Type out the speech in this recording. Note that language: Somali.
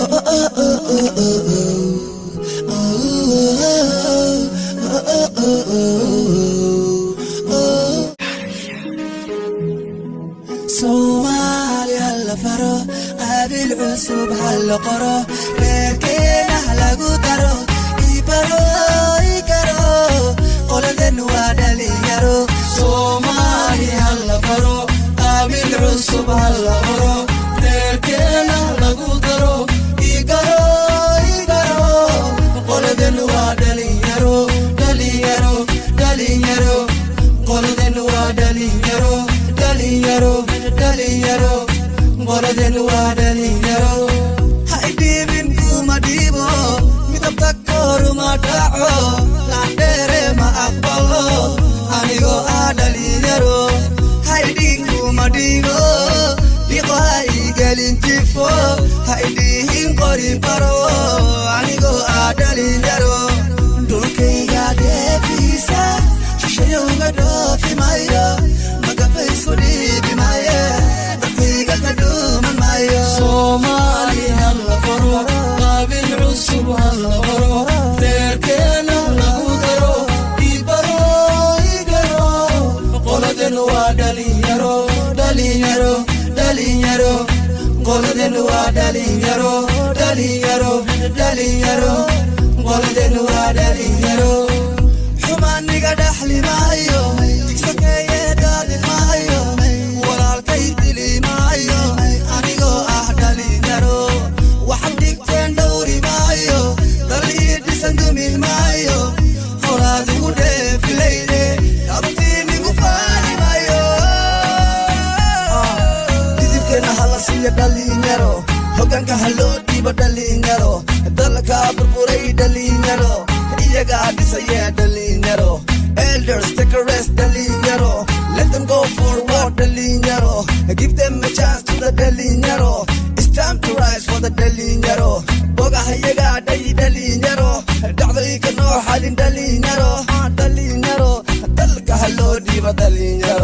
Oh, oh, oh, oh, oh, oh, oh, oh, oh, oh. Soomaali hala faro, qaabil cusub hala qoro, reerkeena halagu daro, ibaro igaro, qoladen waa dhalinyaro. Soomaali hala faro, qaabil cusub hala qoro, reerkeena lagu daro, igaro igaro, qoladen waa dhalinyaro, dhalinyaro, dhalinyaro, qoladen waa dhalinyaro, dhalinyaro, dhalinyaro, qoladen waa dhalinyaro. Ha idhiibin, kuma dhiibo, midabta koruma dhaco, laandheere ma aqbalo anigoo ah dhalinyaro. Ha idhiin, kuma dhiigo, dhiqo ha igelin jifo, ha idhiihin qori baro anigoo ah dhalinyaro. Dhulkayga dheefiisa shishayowga dhoofi maayo, magafaysku dhiibi maaye, dadkayga ka dhuuman maayo. Soomaali hala faro, qaabil cusub hala qoro, reerkeena lagu daro, ibaro igaro, qoladen waa dhalinyaro, dhalinyaro, dhalinyaro, qoladen waa dhalinyaro, dhalinyaro, dhalinyaro, qoladen waa dhalinyaro. Xumaaniga dhaxli maayo, digsakeeye daadi maayo, walaalkay dili maayo anigoo ah dhalinyaro. Waxaad dhigteen dhowri maayo, dal ii dhisan dumi maayo, horaad igu dheefilayde, dhabtiinigu faani maayo. Didibkeena hala siiya dhalinyaro, hoggaanka ha loo dhiibo dhalinyaro, dalka burburay dhalinyaro iyagaa dhisaya dhalinyaro. Elders, take a rest, dhalinyaro. Let them go forward, dhalinyaro. Give them a chance to the dhalinyaro. It's time to rise for the dhalinyaro. Bogaha iyagaa dhay dhalinyaro, dhacdooyinka noo xalin dhalinyaro, dhalinyaro, dalka ha loo dhiibo dhalinyaro.